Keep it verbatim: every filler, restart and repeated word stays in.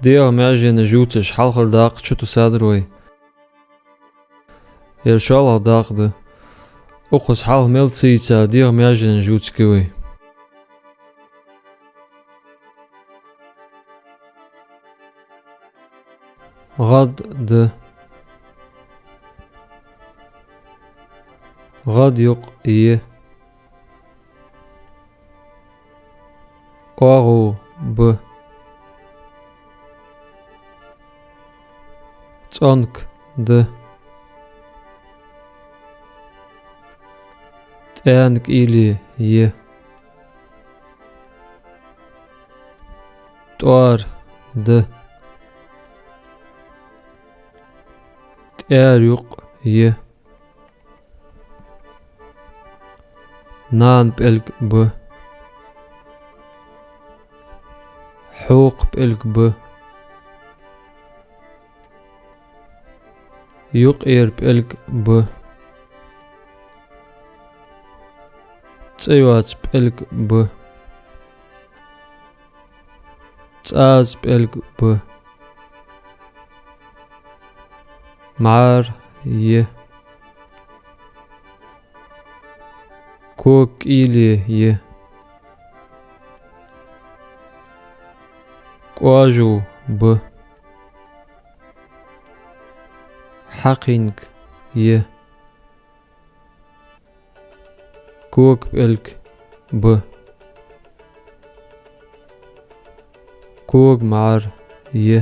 ДегӀа маьженаш ювцаш хьалхара дакъа чу тусадар вай. Ер шоллагӀа дакъа да. Укхаза хьалха мел ца йийцар дегӀа маьженаш ювцаргья вай. ГӀад да. ГӀад юкъ я. ОагӀув ба. ЦӀонг да. ТӀаьнга уйла я. ТӀоара да. ТӀаьра юкъ я. Нана пӀелг ба. Хьокха пӀелг ба. Юкъера пӀелг ба. ЦӀи йоаца пӀелг ба. ЦӀаза пӀелг ба. МӀара я. Кога кӀийле я. КӀожув ба. Хьакхинг я. Кога пӀелг ба. Кога мӀара я.